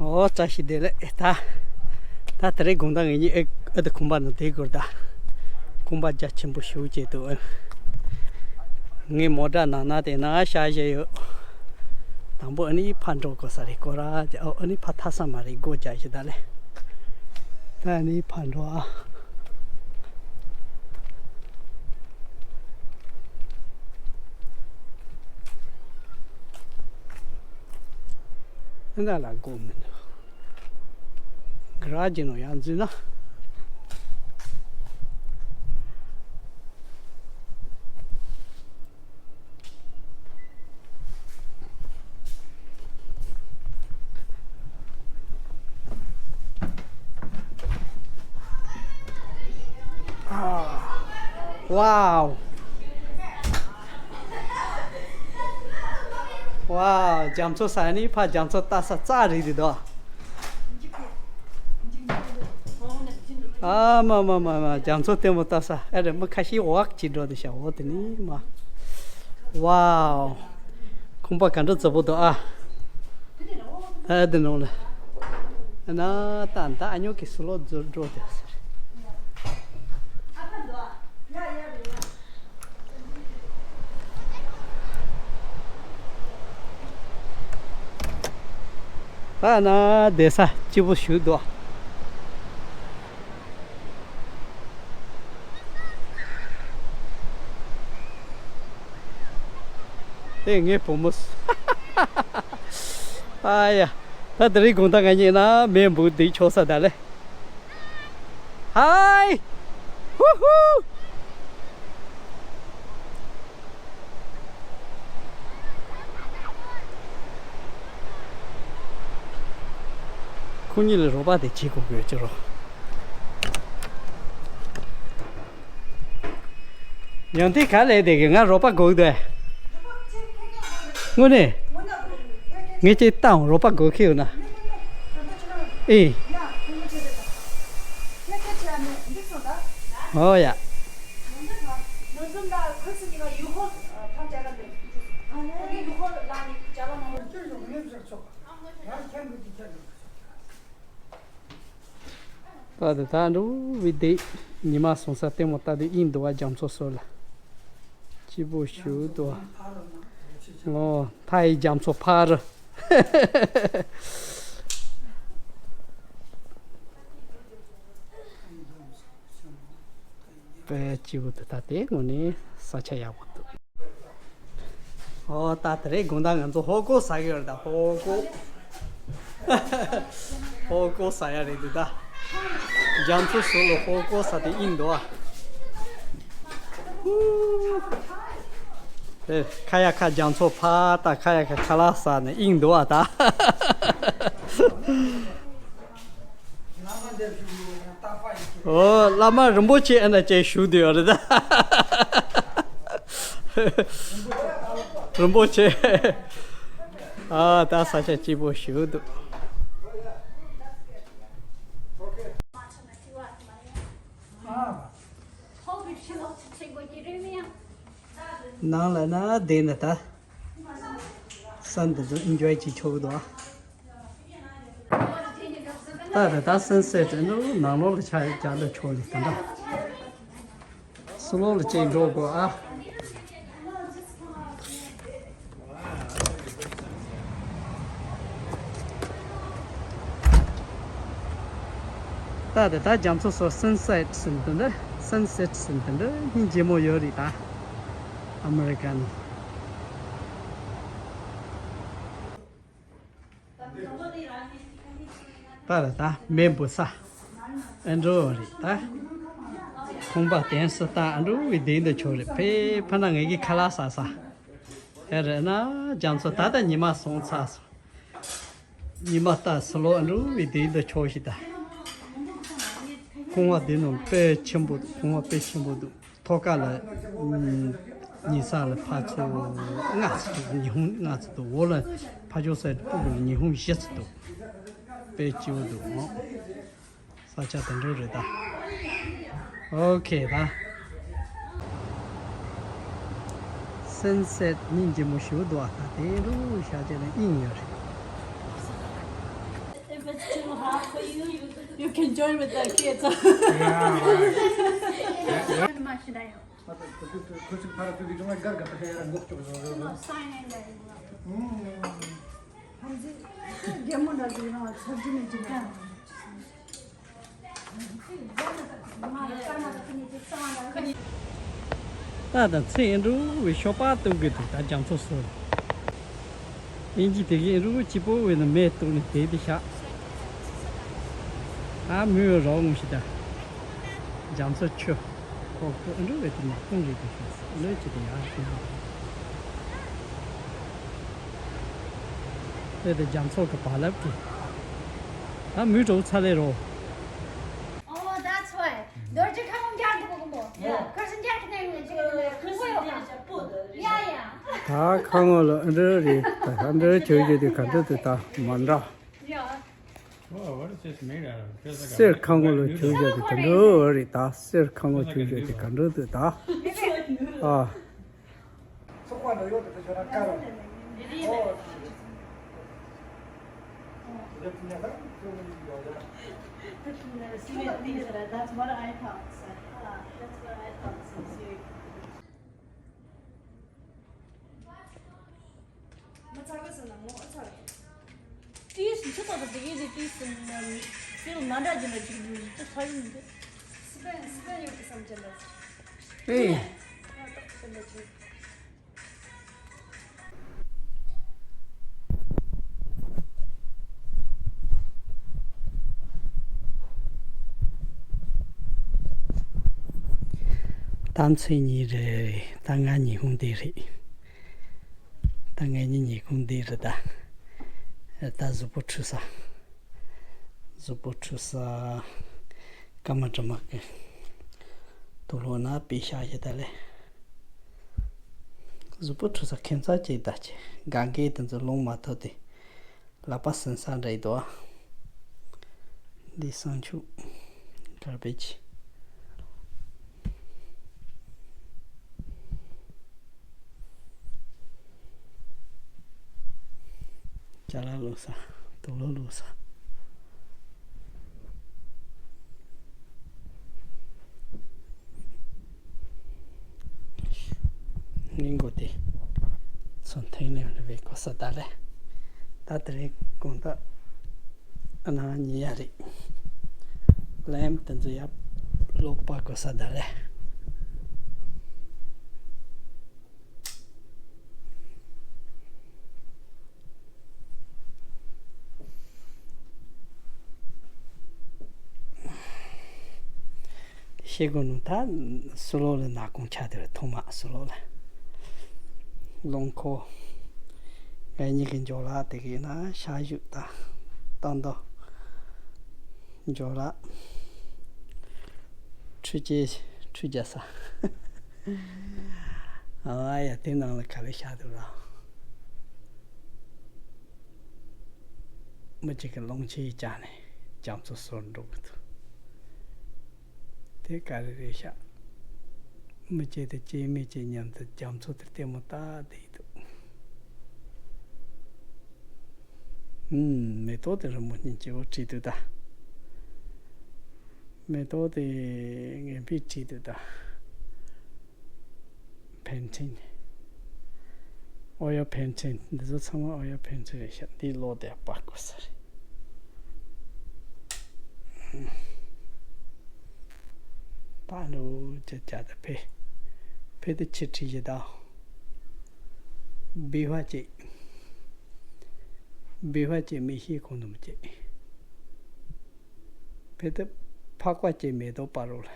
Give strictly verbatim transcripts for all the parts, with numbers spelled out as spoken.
ཨོ་བཀྲ་ཤིས་བདེ་ལེགས། ད་ད་དེ་རིང་དགོང་དག་ངེད་གཉིས་ཨེ་ཨེ་ད་ཁང་པ་ནང་བསྡད་དགོས་རེད་ད། ཁང་པ་རྒྱ་ཆེན་པོ་ཞེ་པོ་ཅིག་འདུག་ངས་མོ་ཊ་ནང་ན་དེ་ན་བཞག་བཞག་ཡོད། དང་པོ་ཨ་ནི་ཕར་འགྲོ་དགོས་ས་རེད། སྐོར་ར་རྒྱག་ཨོ་ཨ་ནི་ཕར་ཐག་ས་མ་རེད། སྒོ་རྒྱག་བཞག་ད་ལེ། ད་ཨ་ནི་ཕར་འགྲོ་ཨ། ཨ་ན་ལ་སྒོ་མི་འདུག་ག་ར་ཇི་ནོ་ཡང་འཛུལ་ན། ཝའོ། ཝའོ། རྒྱ་མཚོ་ཟེར་ནི་ཕ་རྒྱ་མཚོ་ལྟ་ས་རྩ་རེད་དེ་དོ། ཨ་མ་མ་མ་མ། རྒྱ་མཚོ་ལྟད་མོ་ལྟ་ས་ཨེ་རེད། མི་ཁ་ཤས་ཝག་ཅིག་འགྲོ་དེ་ཤ་འོ་དེ་ནི་མ། ཝའོ། ཁང་པ་ག་འདྲ་རྩ་པོ་འདུག་ཨ། ཨ་དེ་ནང་ལ། ཨ་ན་ད་ད་ཨ་ཉོ་གི་སུ་ལོ་འགྲོ་དེ་ཟེར། ད་ན་བསྡད་ས་སྐྱིད་པོ་ཞིག་འདུག་དེ་ངའི་བུ་མོ། ཨ་ཡ། ད་དེ་རིང་དགོང་དག་ང་གཉིས་ན་མེ་འབུ་འདི་ཆོག་ས་ད་ལེ། ཧའི། ཧུ་ཧུ། ཁོ་གཉིས་ལ་རོགས་པ་དེ་བྱེད་དགོས་དགོས་ཅི་རོ། ཡང་དེ་ག་ལས་དེ་གི་ང་རོགས་པ་དགོས་དེ། དངོས་གནས། ངས་ཅིག་བཏང་རོགས་པ་དགོས་ཁེལ་ཡོད་ན། ཨེ། ཨོ་ཡ། ད་དེ་ད་འགྲོ་བའི་དེ་ཉི་མ་སོང་ས་ལྟད་མོ་ལྟ་དུས་ཨིན་འདུག་བ། རྒྱ་མཚོ་སོགས་ལ་སྐྱིད་པོ་ཞུ་འདུག་བ། ངོ་མཐའ་ཡི་རྒྱ་མཚོ་ཕར། དཔེ་སྐྱིད་པོ་འདུག་ད་དེ་དངོས་གནས་ས་ཆ་ཡག་པོ་འདུག་ཨོ་ད་དེ་རིང་དགོང་དག་ང་ཚོ་ཧོ་ཀོ་ཟ་གི་ཡོད་རེད་ད། ཧོ་ཀོ། ཧོ་ཀོ་ཟ་ཡ་རེད་འདུག་ད། རྒྱ་མཚོ་ཟུར་ལ་ཧོ་ཀོ་ཟ་དེ་ཨིན་འདུག་ཨ། ཧུ། དེ་ཁ་ཡ་ཁ་རྒྱ་མཚོ་ཕ་ད་ཁ་ཡ་ཁ་ཁ་ལག་ཟ་ནས་ཨིན་འདུག་ཨ་ད། ཨོ། བླ་མ་རིན་པོ་ཆེ་ཨ་ན་ཅེ་ཞུ་འདོད་རེད་ད། རིན་པོ་ཆེ། ཨ་ད་ས་ཆ་སྐྱིད་པོ་ཞིག་འདུག་ནང་ལ་ན་བསྡད་ན་ད། ས་འདི་ཚོ་ཨིན་ཇོའི་བྱེད་ཆོག་གི་འདུག་ཨ། ད་རེད་ད། སན་སེ་ཊི་འདི་ནང་ལོགས་ལ་ཆ་རྒྱག་ལ་ཆོག་ལེ་ད་འདྲ། སུ་ལོགས་ལ་ཅིག་འགྲོ་དགོས་ཨ། ད་རེད་ད། རྒྱ་མཚོ་སོགས་སན་སེ་ཊི་ཟིན་དུ་འདི། སན་སེ་ཊི་ཟིན་དུ་འདི་སྙིང་རྗེ་མོ་ཡོད་རེད་ད། ཨ་མེ་རི་ཀ་ནས། ད་རེད་ད། མེ་འབུད་ས་ཨེ་འགྲོ་རེད་ད། ཁང་པ་དེང་སུ་ད་ཨེ་འགྲོ་བའི་དེང་དུ་ཆོག་རེད། ཕེ་ཕ་ན་ངེད་ཀྱི་ཁ་ལག་ཟ་ས་ཨེ་རེད་ན། རྒྱ་མཚོ་ད་ལྟ་ཉི་མ་སོང་ཚར་སོང་། ཉི་མ་ལྟ་སུ་ལོ་ཨེ་འགྲོ་བའི་དེང་དུ་ཆོག་ཞིག་ད། ཁང་བ་དེ་ནང་དཔེ་ཆེན་པོ་འདུག་ཁང་བ་དཔེ་ཆེན་པོ་འདུག་ཐོག་ཁ་ལ་ཉི་ས་ལ་ཕར་ཚུར་ལྔ་ཙམ་འདུག་ཉི་ཧོང་ལྔ་ཙམ་འདུག་འོག་ལ་ཕར་ཕྱོགས་ས་སྤུ་གུ་ལ་ཉི་ཧོང་བཞི་ཙམ་འདུག་དཔེ་སྐྱིད་པོ་འདུག་ཨོ། ས་ཆ་དེ་འདྲ་རེད་ད། ཨོ་ཁེ་ད། སན་སེ་ཊི་སྙིང་རྗེ་མོ་ཞིག་འདུག་ཨ། ད་དེ་རུ་ཤར་རྗེས་ལ་དབྱིངས་ཡོད་རེད། Too hard for you. You can join with the kids. ད་ད་ཚེ་ཨེ་འགྲོ་བའི་ཤོག་པ་གཏུབ་གི་འདུག་ད་རྒྱ་མཚོ་སོ། ཨིན་ཇི་དེ་གའི་རུ་སྐྱིད་པོ་བས་ན་མེ་གཏུག་ནས་དེ་དེ་ཤག་ཨ་མོའི་རོགས་ངོ་ཤི་ད། རྒྱ་མཚོ་ཆུ། ཁོག་ཏུ་འགྲོ་བའི་དེ་ནས་ཁོང་རེད་དེ་ཤག་ལོས་ཀྱི་དེ་ཡར་ཤི་ན། དེ་དེ་རྒྱ་མཚོ་གི་བར་ལབ་ཀྱི། ད་མོའི་གྲོགས་ཚ་ལེ་རོ། Oh, that's why. རྡོ་རྗེ་ཁ་ངོ་རྒྱག་གི་གོ་གོ། ཁར་སང་རྒྱག་གི་ནས་ངས་ཅིག་ནས་ཁོ་ཡོད་ཁ། ཡ་ཡ། ད་ཁ་ངོ་ལ་ཨ་འདྲ་རེད། ད་ཨ་འདྲ་བྱོས་རྒྱུ་དེ་ག་འདྲ་དེ་ད་མ་འདྲ། ཡ། Whoa, what is this made out of? Feels like a གསེར་ཁ་ངོ་ལ་བྱོས་རྒྱུ་དེ་ག་འདྲ་རེད། ད་གསེར་ཁ་ངོ་བྱོས་རྒྱུ་དེ་ག་འདྲ་དེ་ད། ཨ། ཚོགས་པ་འགྲོ་ཡོད་དེ་ཚོ་ན་ཀ་རོ། ཨོ། That's what I thought. That's what I thought. ཏིས་ཆུ་ཏོག་ཏོ་དེ་གའི་དེ་ཏིས་ཕིལ་མ་འདྲ་ཅིག་ལ་ཅིག་འདུག་ཏུ་ཚ་ཡིན་འདི། སི་པན་སི་པན་ཡོད་ཀི་སམ་ཅན་ལ། ཨེ། ཏོག་ཏོག་ཏོ་ཅིག་ད་མཚན་ཉིན་རེད། ད་ང་ཉི་ཧོང་དེ་རེད། ད་ངེད་གཉིས་ཉི་ཧོང་འདི་རེད་ད། ད་གཟུགས་པོ་འཁྲུ་ས། གཟུགས་པོ་འཁྲུ་ས། སྐར་མ་དྲི་མ་གི། དུག་ལོག་ན་པི་ཤ་ཞེ་ད་ལེ། གཟུགས་པོ་འཁྲུ་ས་ཁྱད་མཚར་ཅིག་ད་ཆེ། གང་གི་དེ་ཚོ་ལོང་མ་ཐོབ་དེ། ལག་པ་ཟིན་ས་འདྲ་ཡི་དོ། འདི་གསང་ཆུ། garbage། ཅ་ལག་བླུགས་ས། དུག་ལོག་བླུགས་ས། སྔས་མགོ་དེ་ཚོ་འཐེན་ནས་རེ་བའི་གོ་ས་ད་ལས། ད་དེ་རིང་དགོང་དག་ཨ་ན་ཉི་ཡ་རེད། ལེམ་དེ་ཚོ་ཡབ་ལོག་པ་གོ་ས་ད་ལས། ཤེས་དགོས་ནོ་ད་སུ་ལོ་ལ་ནག་ཁུང་ཆ་དེ་བས་ཐོག་མ་སུ་ལོ་ལ། ལོང་ཁོ། ངེད་གཉིས་ཀྱི་འཇོ་ལགས་དེ་གའི་ན་ཤ་ཞུགས་དང་། ཏང་ཏོ། འཇོ་ལགས། ཁྲུ་ཅེ་ཁྲུ་རྒྱ་ས། ཨ་ཡ་དེ་ནང་ལ་ག་རེ་བཞག་འདུག་ར། མི་གཅིག་གི་ལོང་ཆེ་ཡི་ཅག་ནས་རྒྱ་མཚོ་སོར་འགྲོ་གི་འདུག་དེ་ག་རེ་རེད་ཤག་མི་གཅིག་དང་སྐྱེ་མི་གཅིག་མཉམ་དུ་རྒྱ་མཚོ་དེར་ལྟད་མོ་ལྟ་བསྡད་འདུག་ཨུམ། མེ་ཏོག་དེ་རི་མོ་སྙིང་རྗེ་བོ་བྲིས་འདུག་ད། མེ་ཏོག་དེ་ངན་པས་བྲིས་འདུག་ད། painting། oil painting། འདི་ཚོ་ཚང་མ་oil painting་རེད་ཤག་འདིའི་ལོག་དེ་པར་བརྐོས་ས་རེད། པར་འགྲོ་ཅེ་ཅ་ད་ཕེ། ཕེ་དེ་ཆེ་བྲིས་ཡི་ད། བི་བ་ཅེ། བི་བ་ཅེ་མི་ཤེས་ཁོང་ནམ་ཅེ། ཕེ་དེ་ཕག་པ་ཅེ་མེ་ཏོག་པ་རོ་ལ།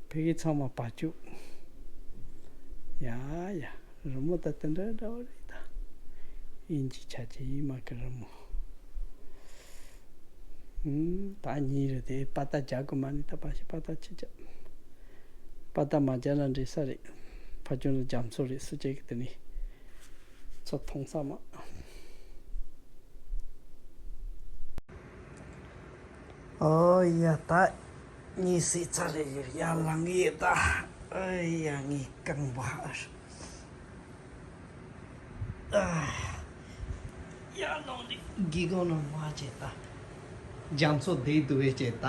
ཕེ་གི་ཚང་མ་བ་ཅུ། ཡ་ཡ། རི་མོ་ད་དེ་འདྲ་འདྲ་བ་རེད་ད། ཨིན་ཇི་ཆ་ཅེ་ཡིན་མ་གི་རི་མོ། ཨུམ། ད་ཉིན་རེ་དེ་པ་ཏ་རྒྱག་དགོས་མ་ནི་ད་པ་ཞིག་པ་ཏ་ཆི་རྒྱག་པ་ཏ་མ་རྒྱག་ན་འགྲིག་ས་རེད། ཕ་ཆུང་ལ་རྒྱ་མཚོ་རེད་སུ་བྱེད་གི་དེ་ནི། ཚོ་མཐོང་ས་མ། ཨོ་ཡ་ད་ངའི་སྲས་ཚ་རེ་ཡར་ལངས་ཡོད་ད། ཨོ་ཡ་ངའི་རྐང་པ། ཨ། ཡར་ གི་གོ་ནོ་མ་བྱེད་ད། རྒྱ་མཚོ་བསྡད་འདུག་བས་བྱེད་ད།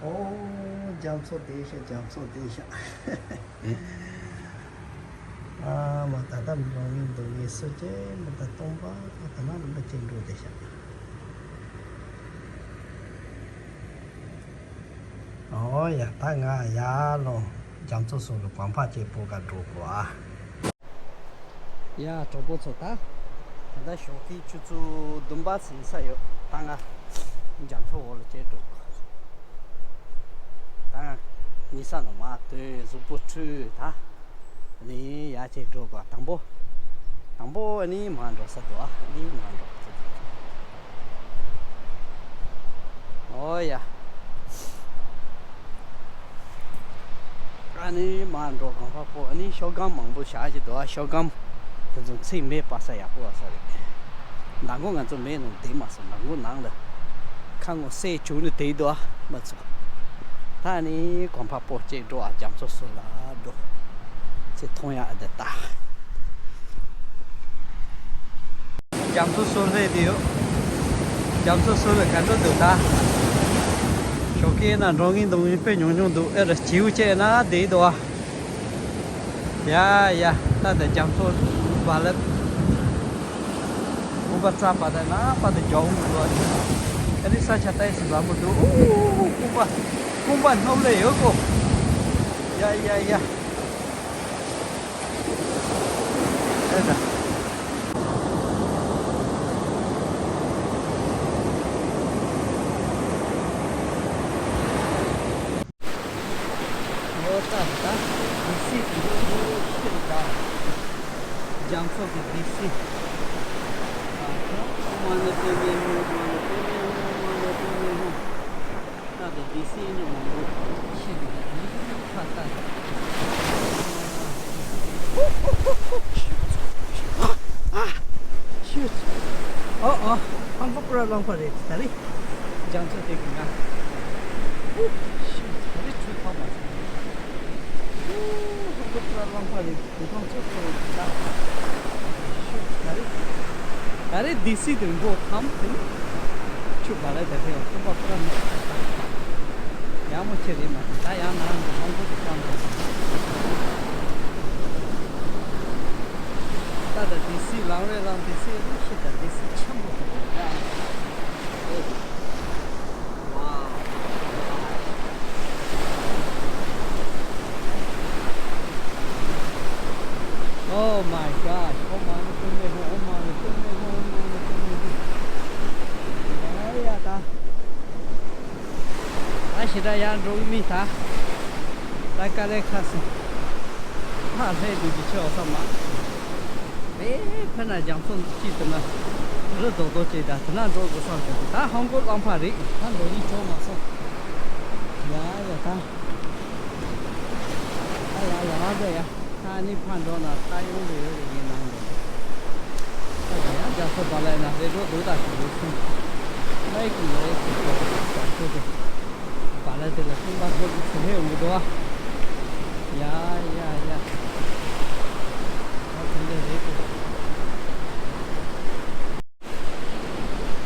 ཨོ། རྒྱ་མཚོ་བསྡད་ཤག་རྒྱ་མཚོ་བསྡད་ཤག་ཨ་མ་ད་ལྟ་འགྲོ་ངེས་འདུག་ངེས་སུ་ཅེ་མི་ད་སྟོང་པ་ད་ན་རིམ་པ་ཅིག་འགྲོ་བསྡད་ཤག་ཨོ་ཡ་ད་ང་ཡ་ལོ་རྒྱ་མཚོ་སོགས་ལ་གོམ་པ་ཅིག་སྤོ་ག་འགྲོ་དགོས་ཨ། ཡ་གྲོགས་པོ་ཚོ་ད། ད་ལྟ་ཞོགས་ཀའི་ཆུ་ཚོད་བདུན་པ་ཟིན་ས་ཡོད། ད་ང་རྒྱ་མཚོ་འོག་ལ་བྱས་འགྲོ། ད་ང་ཉི་ས་ནང་མ་ཐོན་གཟུགས་པོ་འཁྲུད་ད། ནི་ཡ་བྱས་འགྲོ་ག་དང་པོ། དང་པོ་ནི་མ་འགྲོ་ས་འདུག་ཨ་ནི་མ་འགྲོ་ས་འདུག་ཨོ་ཡ། ཨ་ནི་མར་འགྲོ་གོམ་པ་སྤོ། ཨ་ནི་ཤོག་སྒམ་མང་པོ་བཞག་གི་འདུག་ཨ་ཤོག་སྒམ་དེ་ཚོ་ཚིག་མེད་པ་ས་ཡག་པོ་བ་ས་རེད། མདང་དགོང་ང་ཚོ་མེད་ནོ་བསྡད་མ་སོང་། མདང་དགོང་ནང་ལ་ཁ་ངོ་སེ་བྱུག་ནས་བསྡད་འདུག་ཨ་མ་ཚོ། ད་ནི་གོམ་པ་སྤོ་བྱས་འགྲོ་ཨ་རྒྱ་མཚོ་སོ་ལ་འགྲོ། ཚེ་མཐོང་ཡག་འདི་ལྟ། རྒྱ་མཚོ་སོ་སླེབས་དེ་ཡོད། རྒྱ་མཚོ་སོ་ལ་ག་འགྲོ་འདུག་ད། ཞོགས་ཀའི་ན་འགྲོ་ངེས་འདུག་དཔེ་ཉུང་ཉུང་འདུག་ཨེ་ར་བྱིའུ་བཅས་ན་བསྡད་འདུག་ཨ། ཡ་ཡ་ད་ད་རྒྱ་མཚོ་བ་ལབ། དགོན་པ་རྩ་བ་ད་ན་པ་ད་རྒྱ་འུ་འདུག་ཨ། ཨ་ནི་ས་ཆ་ཏའི་སི་ལ་མོ་འདུག་ཨུ་ཨུ་ཨུ་ཨུ་དགོན་པ། དགོན་པ་སྣོམ་ལས་ཡོད་གོ། ཡ་ཡ་ཡ། ཨོ་ད་ད་ཌི་སི་གི་ཤིར་ད། རྒྱ་མཚོ་གི་ཌི་སི། ཨ་ཁོ་མ་ནི་དེ་མེ་ཧོ་མ་ནི་དེ་མེ་ཧོ་མ་ནི་དེ་མེ་ཧོ། ད་ལྟ་ཌི་སི་ཨེ་འདྲ་མང་པོ་ཤེས་འདུག་ཁ་ཁ། ཨ་ཨ་ཧང་གོ་པུ་ར་ལང་པ་རེད་ད་རེད། རྒྱ་མཚོ་དེ་གི་ང་ཤི་ད་རེད་ཆུ་ཐོག་མ་སོང་། ཧང་གོ་པུ་ར་ལང་པ་རེད། དེ་དང་ཚོ་ཚོ་ད་ཤུགས་ད་རེད། ད་རེད་ཌི་སི་དེ་མགོ་ཁམ་དེ་ནི་ཆུ་ག་རེ་དེ་ཕེ་ཡང་ཁོམ་པ་ཁོ་ར་མེད། ཡག་མོ་ཆེ་རེད་མ་ད་ཡང་ནང་གི་ཧང་གོ་དེ་ཀྱང་རེད། ད་ད་ཌི་སི་ལང་རེད་ལང་ཌི་སི་རེད་ཤི་ད་ཌི་སི་ཆེན་པོ་དེ་རེད་ད། Oh my gosh. Oh my goodness. Oh my goodness. Oh my goodness. ཡ་ཡ་ད། ད་ཞེ་དྲག་ཡར་འགྲོ་གི་མིན་ད། ད་དཀའ་ལས་ཁག་སོང་། ཕར་སླེབས་དུས་ཀྱི་ཆེ་བ་ཙམ་མ། ཨེ་ཕ་ན་རྒྱ་མཚོ་གཅིག་ཏུ་ན་རི་རྡོག་རྡོག་ཅིག་དང་དེ་ན་འགྲོ་དགོས་བསམ་བྱུང་། ད་ཧང་གོ་གླང་པ་རིག་ད་འགྲོ་ཡིན་འགྲོ་མ་སོང་། ཡ་ཡ་ད། ཨ་ཡ་ཡ་ཨ་ཟེ་ཡ། ད་ནི་ཕར་འགྲོ་ན་ད་ཡོང་དུ་ཡོད་རེད་ངའི་ནང་དུ། ཨ་ཡ་ཡ་རྒྱ་མཚོ་བ་ལ་ན་རེ་འགྲོ་འདུག་ད་ཞུ་རེད་སོང་། ལ་ཡི་ཀུ་ལ་ཡི་ཀུ་ཞུ་རེད་སོང་། བ་ལ་དེ་ལ་ཀུན་པ་ཐོག་གི་ཚེ་ཧེ་འོང་གི་འདུག་ཨ། ཡ་ཡ་ཡ། ཨ་དེ་འདྲ་རེད་དེ།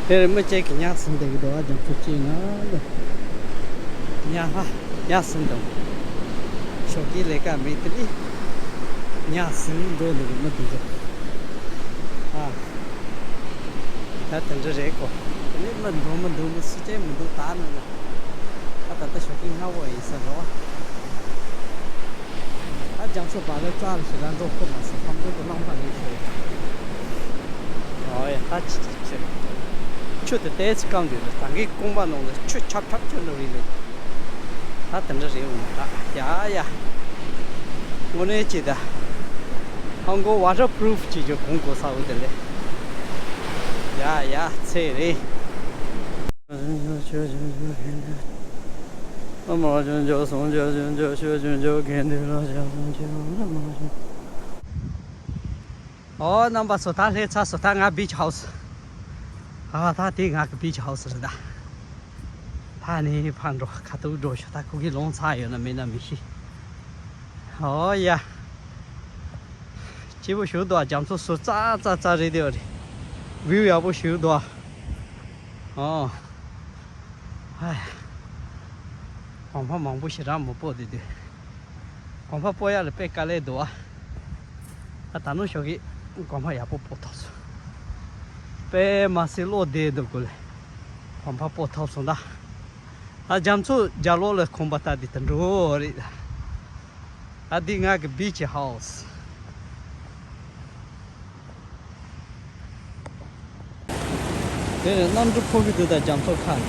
དེར་མི་གཅིག་གིས་ཉག་ཟིན་བསྡད་ཀྱི་འདུག་ཨ། རྒྱ་མཚོ་གཅིག་ང་ལ་ཉག་ཧ་ཉག་ཟིན་འདུག་ཞོགས་ཀའི་ལས་ཀ་མེད་དེ་ནི་ཉག་ཟིན་འགྲོ་འདུག་མི་འདུག་གི། ཨ། ད་དེ་འདྲ་རེད་གོ། དེ་ནི་མི་འགྲོ་མི་འདུག་མི་སུ་བྱས་མི་འདུག་ད་ནི་ནི། ད་ད་ལྟ་ཞོགས་ཀའི་སྔ་པོ་ཡིན་ས་རེད་བ། ད་རྒྱ་མཚོ་བ་ལ་རྩ་ལ་ཞེ་དྲག་འགྲོ་ཁོ་མ་སོང་། ཁམ་འགྲོ་གི་རླངས་པ་ལས་ཤོར། ཨོ་ཡ་ད་ཅི་ཅི་ཅི། ཆུ་དེ་ཏོག་ཙམ་སྐམ་དུས་ལ་ད་གིན་ཀོང་པ་ནང་ལ་ཆུ་ཆབ་ཆབ་ཆུ་འགྲོ་བའི་ལས། ད་དེ་འདྲ་རེད་འོང་ད་ཡ་ཡ། དངོས་གནས་ཅི་ད། ཧང་གོ་ཝ་ཊར་པུ་རུ་ཕུ་བྱེད་རྒྱུ་གོང་གོ་ས་འོ་དེ་ལས། ཡ་ཡ་ཚེ་རེད། ཨོ་རྣམ་པ་ཚོ་ད་སླེབས་ཚར་སོང་། ད་ང་བིཆ་ཧའུ་སི། ཨ་ད་དེ་ང་གི་བིཆ་ཧའུ་སི་རེད་ད། ད་ནི་ཕར་འགྲོ་ཁ་ཐུག་འགྲོ་ཤོག་ད་ཁོ་གི་ལོང་ཚར་ཡོད་ན་མེད་ན་མི་ཤེས། ཨོ་ཡ། སྐྱིད་པོ་ཞིག་འདུག་ཨ། རྒྱ་མཚོ་ཟུར་ཙག་ཙག་ཙག་རེད་དེ་བ་རེད། བིའུ་ཡག་པོ་ཞིག་འདུག་ཨ། ཨོ། ཧའི། གོང་འཕང་མང་པོ་ཞིག་རང་མ་སྤོ་དེ་དུས། གོང་འཕང་སྤོ་ཡག་ལ་དཔེ་དཀའ་ལས་འདུག་ཨ། ད་ད་ནུ་ཞོགས་ཀྱི་གོང་འཕང་ཡག་པོ་སྤོ་ཐུབ་སོང་། དཔེ་མ་སྲིད་གློག་བདེ་འདུག་གོ་ལེ། གོང་འཕང་སྤོ་ཐུབ་སོང་ད། ཨ། རྒྱ་མཚོ་རྒྱབ་ལོགས་ལ་ཁང་པ་ལྟ་དེ་དུ་འགྲོ་རེད། ཨ། འདི་ང་གི་བིཆ་ཧའོ་སི། དེ་ནས་གནམ་གྲུ་འཕུར་གྱི་འདུག་ད་རྒྱ་མཚོ་ཁ་ནས།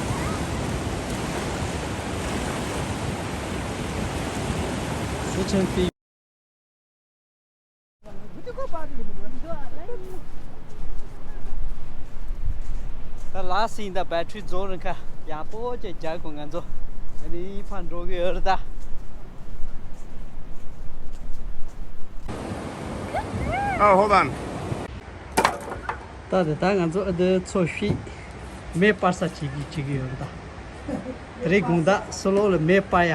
སི་ཁྲོན་པི། ད་ལ་སིང་ད་བེ་ཊི་རི་རྫོང་རིང་ཁ་ཡག་པོ་ཅིག་རྒྱག་གོ་ང་ཚོ། ཨ་ནི་ཕར་འགྲོ་གི་ཡོད་རེད་ད། Oh, hold on. ད་དེ་ད་ང་ཚོ་ཨ་དེ་མཚོ་བཤིག་མེ་སྤར་ས་བྱེད་ཀྱི་བྱེད་ཀྱི་ཡོད་རེད་ད། དེ་རིང་དགོང་དག་སོ་ལོ་ལ་མེ་སྤར་ཡ་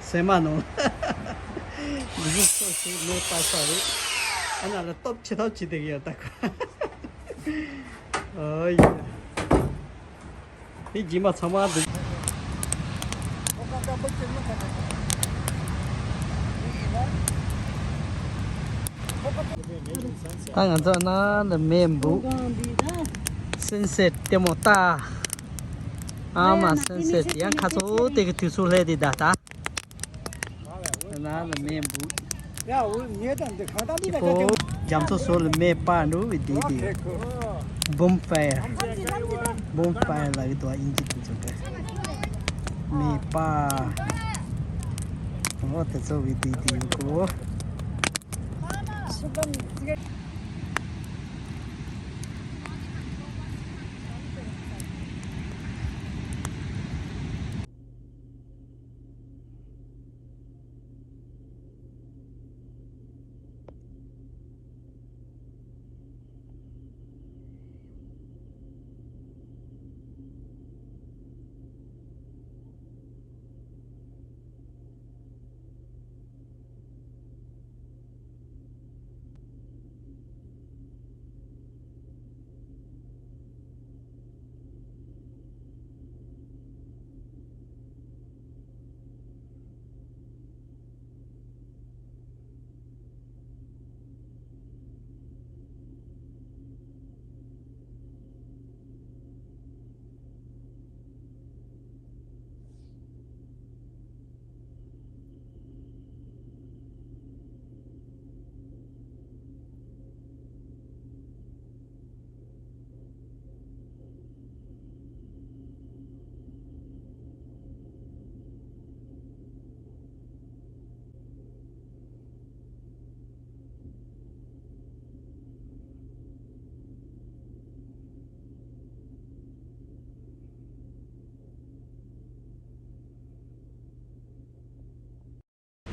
སེམས་མ་ནོར། མི་ཚེ་སོ་ཞིག་མེ་སྤར་ས་རེད། ཨ་ན་ལ་སྟོབས་ཆེ་ཐོག་བྱེད་བསྡད་ཀྱི་ཡོད་ད་ཁོ། ཨོ་ཡ། དེ་སྦྱིན་པ་ཚང་མ་འདུག་ད་ང་ཚོ་ནང་ལ་མེ་འབུད། སན་སེཊ་ལྟད་མོ་ལྟ། ཨ་མ་སན་སེཊ་ཡང་ཁ་སོ་དེ་གི་དུས་ཚོད་སླེབས་དེ་ད་ད། ནང་ལ་མེ་འབུད། ཁྱི་ཕོ་རྒྱ་མཚོ་ཟུར་ལ་མེ་སྤར་འགྲོ་བའི་དེ་དེ། Bonfire. Bonfire ལ་གི་དོ་ཨིན་ཇི་དུ་ཚོ་གི་མེ་སྤར། འོ་དེ་ཚོ་བའི་དེ་དེ་ཡོད་གོ།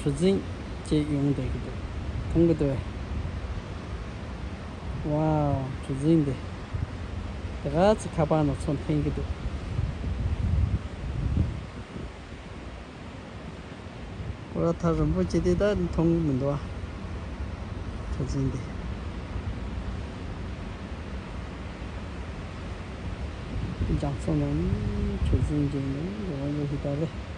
གྲུ་གཟིངས་བཅས་ཡོང་བསྡད་ཀྱི་འདུག་མཐོང་གི་འདུག་བས། ཝའོ། གྲུ་གཟིངས་འདི། དེ་ག་ཚོད་ཁ་པར་ནང་ཚོ་འཐེན་གྱི་འདུག་ཁོ་ར་ཐག་རིང་པོ་བྱས་ཏེ་ད་མཐོང་གི་མི་འདུག་ཨ། གྲུ་གཟིངས་འདི། རྒྱ་མཚོ་ནང་གྲུ་གཟིངས་འདི་ནི་འགྲོ་བ་མི་ཞིག་ད་རེད།